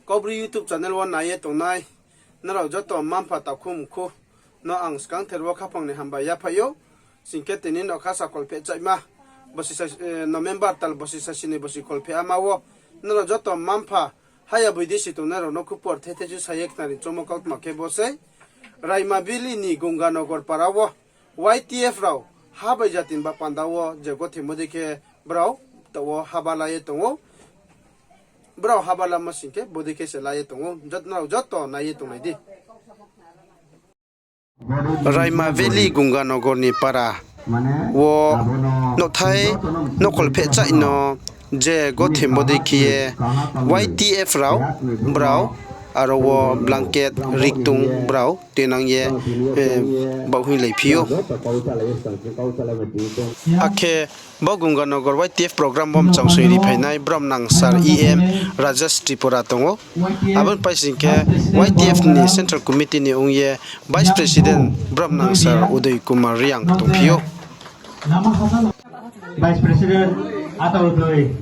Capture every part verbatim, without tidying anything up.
Kaubru YouTube channel wo nai ye tongnai nrao joto mma-mpha takhu mkhu no ang skangther wo khaphang ni hambai yaphaih ou. Sing khe tini nokha sakol phehchaihma, bosi sa-, eh, November tal bosi sasi ni bosi kholphehama wo nrao joto mma-mpha haya boidesi tongnai rao no khupor thethei chu sa ye khnari choungmo kautma khe bo sei. Raima Valley ni Gonganagar para wo Y T F rao ha bai jati ni ba panda wo je gothimo dei khe brao taoh wo haba la ye tong ou. Brao haba lamo sing khe bodei khe se la ye tong ou. Jot-, nrao joto nai ye tonglai di. Raima Valley Gonganagar ni para wo nouhthai nouhkhol phehchaih no je gothimo dei khe ye Y T F rao brao aro wo blanket riktung brao tuinang ye, eh, baohhoinglaiphi ou. Akhe bo Gonganagar Y T F program wo mchang soing ri phainai bromnang sir E M Rajesh Tripura tong ou. Abo ni pai sing khe Y T F ni Central Committee ni ong ye Vice President bromnang sir Udoy Kumar Reang tongphi ou. Vice President Ata Udoy,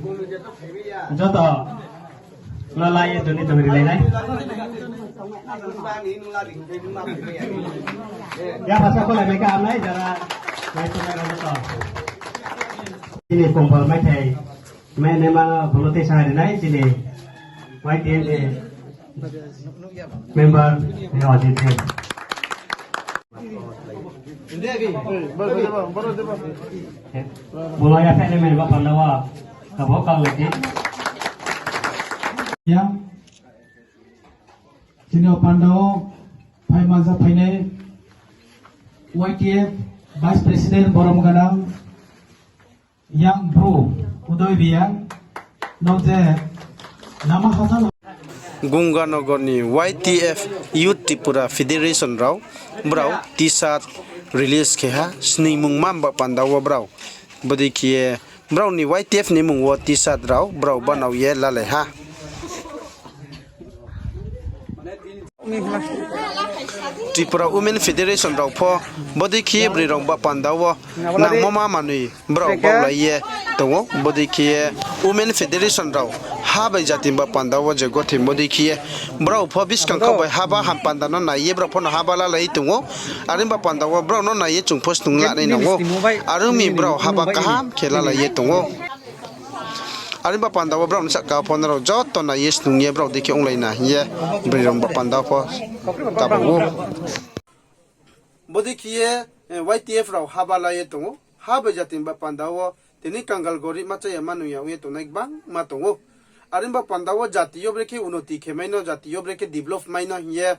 joto no la ye tong ni tong ri lai nai. Ya pasa ko lai mai ka amnai jara lai tongnai rao joto. Chini kompol maithai mai nai ma bolo tei sa ri nai chini Y T F ni member ni Ajit ni. Bolo ya phainai mai ba panda wo kabo kang lai di. Ya. Chini o panda wo phai mansa phainai Y T F Vice President borom ganang Yang Bru Udoy Reang no je lama hachal Gonganagar ni Y T F Youth Tripura Federation rao brao T-shirt release khe ha, sning mungma ba panda wo brao. Bodei khe ye brao ni Y T F ni mmung wo T-shirt rao brao banao ye lalai ha. Tripura Women Federation rao pho bodei khe ye broi rao ba panda wo nangmo ma manoi brao baohlai ye tong ou. Bodei khe ye Women Federation rao ha bai jati ba panda wo je gothimo dei khe ye brao pho buskang kha bai haba ham panda no nai ye brao pho no haba lalai ye tong ou. Are ba panda wo brao no nai ye chung pho snung lanai nang ou. Are ong mi brao haba kaham khe lalai ye tong ou. Are ba panda wo brao ni sahka pho nrao joto nai ye snung ye brao dei khe onglai na hing ye broi rao ba panda pho kabo ou. Bodei khe ye, eh, Y T F rao haba la ye tong ou. Ha bai jati ba panda wo tini kangal gorib ma cha ya ma nung ya ong ye tongnai gbangma tong ou. Are ba panda wo jati yo brekhe unoti khe mai no, jati yo brekhe develop mai no hing ye,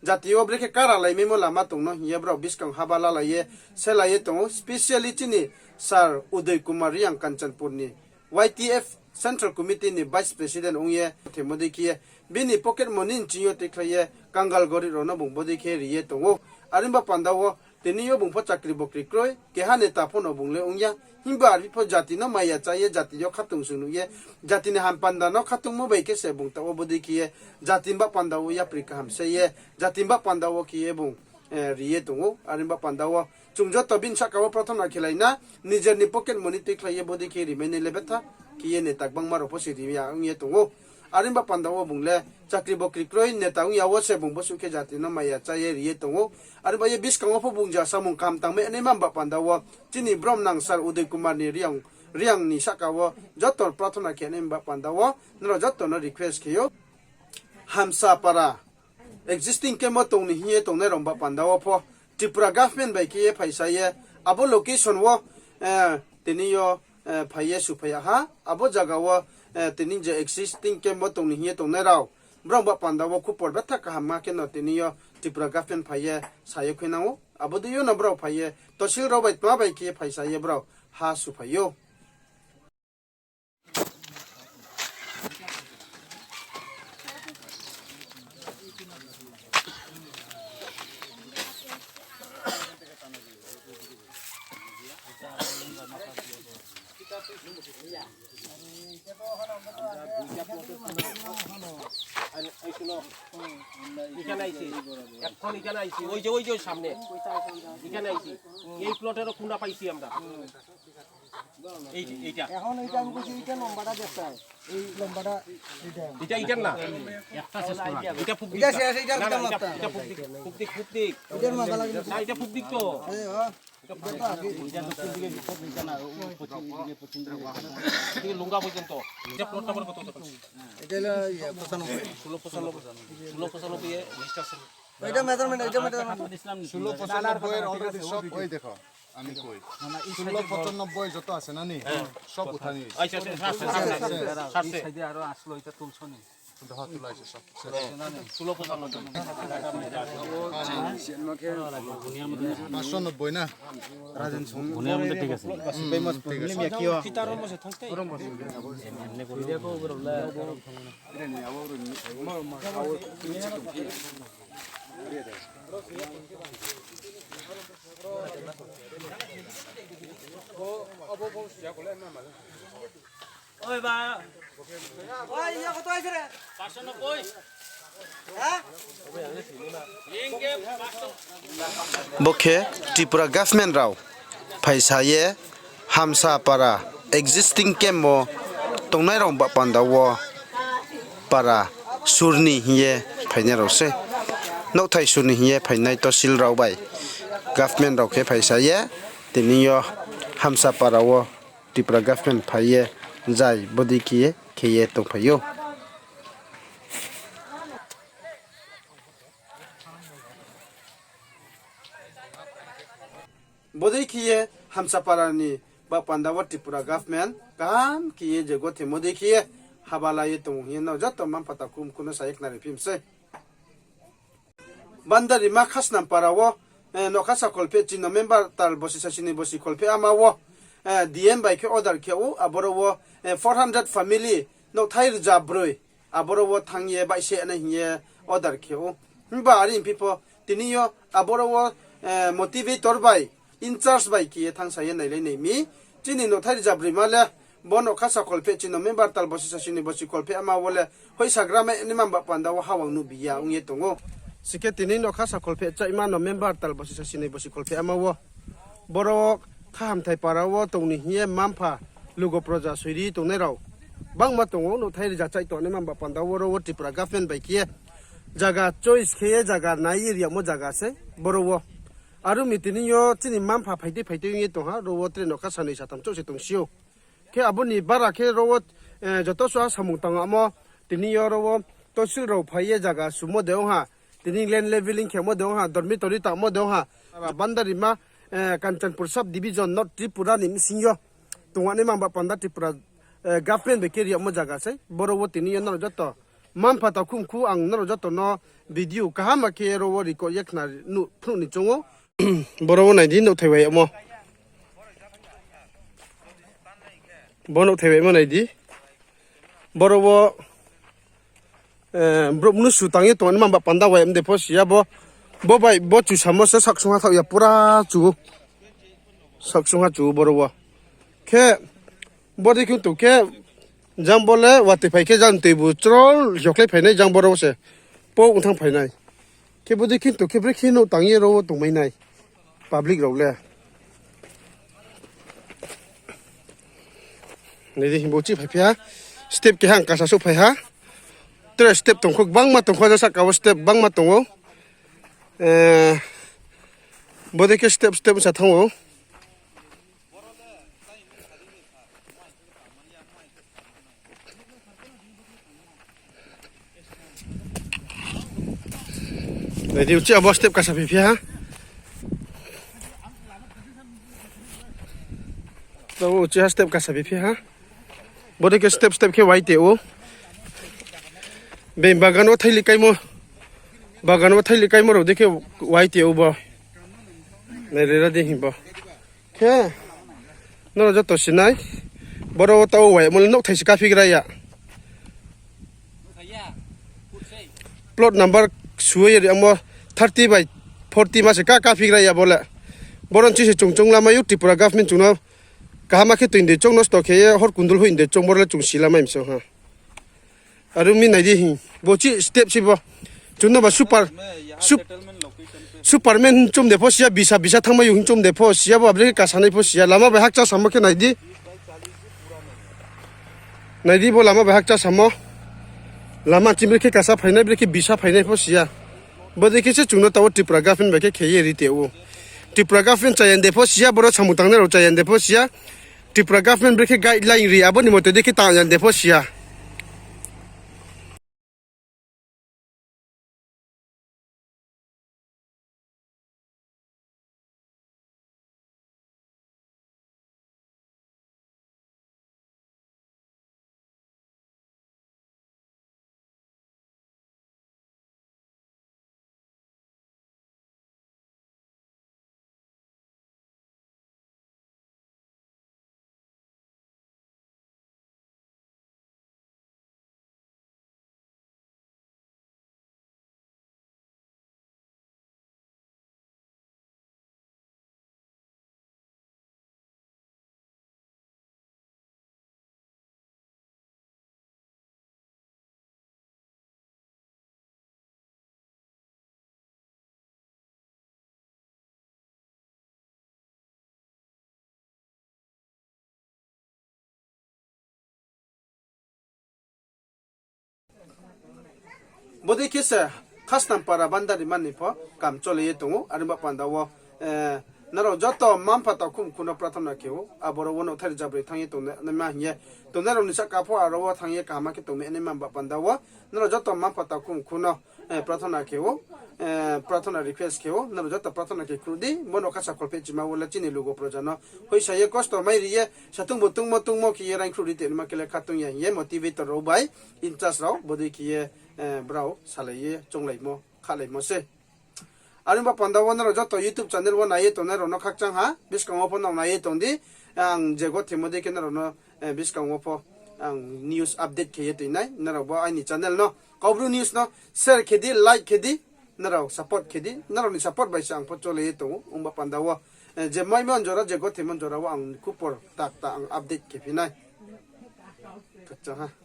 jati yo brekhe kara lai maimo lama tong no hing ye brao buskang haba lalai ye, selai ye tong ou. Specially chini Sir Udoy Kumar Reang Kanchanpur ni Y T F Central Committee ni Vice President ong ye, themo dei khe ye, bini pocket money ni ching yo tuikhlai ye, kangal gorib rao no bung bodei khe ri ye tong ou. Are ba panda wo tini yo bung pho chakri bokri kroi, keha neta pho no bung le ong ya. Himba arphuh pho jati no maya cha ye, jati yo khatung sung nuh ye, jati ni ham panda no khatungmo bai khe se bung taoh wo bodei khe ye, jati ba panda wo yapri kaham se ye, jati ba panda wo khe ye bung, eh, ri ye tong ou. Are ba panda wo chung joto bini sahka wo prathona khelai na, nijer ni pocket money tuikhlai ye bodei khe ri mai nai le betha khe ye neta gbangma rao pho se ri ya ong ye tong ou. Are ba panda wo bung le chakri bokri kroi, neta ong ya wo se bung bosuh khe jati no maya cha ye ri ye tong ou. Are ba ye buskang wo pho bung ja samung kaham tang mai nai ma ba panda wo chini bromnang Sir Udoy Kumar ni Reang, Reang ni sahka wo joto prathona khe nai ba panda wo nrao joto no request khe ou. Hamsa para existing camp wo tong ni hing ye tongnai rao ba panda wo pho Tripura government bai khe ye phaisa ye abo location wo, eh, tini yo, eh, phai ye suphai ya ha. Abo zaga wo, eh, tini je existing camp wo tong ni hing ye tongnai rao, brao ba panda wo khupor betha kaham ma khe no tini yo Tripura government phai ye sa ye khuinang ou. Abo dei yo no brao phai ye tosil rao bai tma bai khe ye phaisa ye brao ha suphai ou. এখানে আইছি, এখন এখানে আইছি, ওই যে, ওই যে সামনে, এখানে আইছি, এই প্লটেরও খুনা পাইছি আমরা। এই যে, এইটা। এখন এইটা আমি বলছি, এইটা লম্বাটা দেখতে হয়। এই লম্বাটা এইটা। এটা, এটা না। একটা শেষ করা। এটা ফুক এটা দিক। শেষ, এইটার না, না, ভিতরে এটা, মাপতে হবে। এটা ফুক দিক, ফুক দিক, ফুক দিক। এটার মাথা লাগে না। না, এটা ফুক দিক তো। এই, হ্যাঁ। এটা ফুক দিক। এটা দক্ষিণ দিকে, এটা না, ও পশ্চিম দিকে, পশ্চিম দিকে। এদিকে লুঙ্গা পর্যন্ত। এটা প্লট নাম্বার কত? এটা হলো, ইয়ে, পঁচানব্বই। ষোলো পঁচানব্বই, ষোলো পঁচানব্বই এ রেজিস্ট্রেশন। এটা মেজারমেন্ট, এটা মেজারমেন্ট। ষোলো পঁচানব্বই এর already সব, ওই দেখো, আমি কই। ষোলো পঁচানব্বই যত আছে না নি? সব উঠানি। আচ্ছা, আচ্ছা, আচ্ছা, আচ্ছা। এই সাইডে আরো আসলো, এটা তুলছো নি? দহা তুলা আছে সব। ষোলো পঁচানব্বই। পাঁচশো নব্বই না? ঠিক আছে। Oi, ba. Oi, iya, কত আছে রে? পাঁচশো নব্বই। হ্যাঁ? Bo khe Tripura government rao phaisa ye Hamsa para existing camp wo tongnai rao ba panda wo para surni hing ye phainai rao se. Nouhthai surni hing ye phainai tosil rao bai government rao khe phaisa ye tini yo Hamsa para wo Tripura government phai ye zai bodei khe ye khe ye tongphai ou. Bodei khe ye Hamsa para ni ba panda wo Tripura government kaham khe ye je gothemo dei khe ye haba la ye tong hing ye no joto mma-mpha takhum khuno sa ye khnari phim sei. Bandarima Khasnam para wo, eh, nokha sa kholpheh chini November tal bosi sasi ni bosi kholpheh ama wo, eh, D M bai khe order khe ou, aboro wo, eh, four hundred family nouhthai rza broi, aboro wo thanng ye baihse nai hing ye order khe ou. Himba are hingphi pho, tini yo aboro wo, eh, motivator bai, in-charge bai khe ye thanngsa ye nailai nai mi. Chini nouhthai rza broima le, bo nokha sa kholpheh chini November tal bosi sasi ni bosi kholpheh ama wo le, hoihsagra mai ni mma ba panda wo hawang nuhbi ya ong ye tong ou. Sikhe tini nokha sa kholpheh chaima November tal bosi sasi ni bosi kholpheh ama wo, boro khahamthai para wo tong ni hing ye mma-mpha lugo proja soiri tongnai rao bangma tong ou, nouhthai rza chaih tong ni mma ba panda wo ro wo Tripura government bai khe ye zaga choice khe ye zaga nai ye riyagmo zaga sei boro wo. Aro mi tini yo chini mma-mpha phaitei phaitei ong ye tong ha, ro wo tre nokha sanoi satham chouh se tongsi ou. Khe abo ni bara khe ro wo, eh, joto suha samung tang amo, tini yo ro wo tosil rao phai ye zaga sumo de ong ha, tini land leveling khemo de ong ha, dormitory tangmo de ong ha. Bandarima, eh, Kanchanpur sub division North Tripura ni bsing yo tongnaima ba panda Tripura, eh, government bai khe riyagmo zaga sei. Boro wo tini yo nrao joto mma-mpha takhum khu ang nrao joto no video kaham khe ro wo record ye khna nuh phnuh ni choung ou. Boro wo nai di, nouhthai wai yagmo. Bo nouhthai waimo nai di. Boro wo, eh, brouh mnusu tang ye tong ni mma ba panda wai mde pho si ya bo. Bo bai bo chusamo se saksung ha thaoh ya pura chu ou. Saksung ha chu ou boro wo. Khe bodei khe tong khe jang bo le watoi phai khe jang toibu chrol yokhlai phainai jang boro wo se. Pou ong thanng phainai. Khe bodei khe tong khe brekhe nouh tang ye ro wo tongmai nai. Public rao le. Nai di, bo chih phaiphi ha. Step keha ang kasa souhphai ha. Tre step tong kho, gbangma tong kho, ja sahka wo step gbangma tong ou. Eh, bodei khe step step sa thanng ou. Nai di, uchih abo step kasa phaiphi ha. Tabo uchih ha step kasa phaiphi ha. Bodei khe step step khe wai te ou. Being bagan wo thaili kaimo. Bagan wo thaili kaimo rao dei khe wai te ou bo. Nai rera di hing bo. Khe, nrao joto sinai, boro wo tao wai, mo le nouhthai se kaphigra ya. Plot number suye ri amo thirty by forty ma se ka kaphigra ya bo le. Boro ni ching se chung choung lamai ou Tripura government chung no kaham khe toi de choung nosto khe ye hor kundul hoih de choung boro le chung si lamai mi se ha. Aro mi nai di hing. Bo chih step se bo. Chung no ba super, sup-, Superman hing chom de pho si ya, bisa bisa thanngmai ou hing chom de pho si ya, bo brekhe kasanai pho si ya. Lama bai hakcha samo khe nai di. Nai di, bo lama bai hakcha samo. Lama chini brekhe kasa phainai, brekhe bisa phainai pho si ya. Bodei khe se chung no taoh wo Tripura government bai khe khe ye ri tong ou. Tripura government chaya de pho si ya, boro samung tangnai rao chaya de pho si ya. Tripura government brekhe guideline ri, abo ni mote dei khe tang ya de pho si ya. Bodei khe se Khasnampara Bandari mani pho kam chole ye tong ou, are ba panda wo, nrao joto mma-mpha takhu mkhu no prathona khe ou, aboro wo nouhthai rzabroi thanng ye tongnaima hing ye, tongnai rao ni sahka pho aro wo thanng ye kaham khe tongnaima ba panda wo, nrao joto mma-mpha takhu mkhu no prathona khe ou, prathona request khe ou, nrao joto prathona khe khruh di, bo no kasa kholphehchima wo le chini lugo proja no hoihsa ye kosto mai ri ye, satung bo tungmo tungmo khe ye raing khruh ri tongnaima khe le khatung ya hing ye motivator rao bai in-charge rao bodei khe ye brao salai ye chounglaimo, khalaimo se. Are ba panda wo nrao joto YouTube channel wo nai ye tongnai rao no khakchang ha, buskang wo pho nrao nai ye tong di, ang je gothemo dei khe nrao no buskang wo pho ang news update khe ye toi nai, nrao bo aini channel no, Kaubru News no share khe di, like khe di, nrao support khe di, nrao ni support bai se ang pho chole ye tong ou, ong ba panda wo je maimo jora, je gothemo jora wo ang khupor takta ang update khe phi nai. Khakchang ha.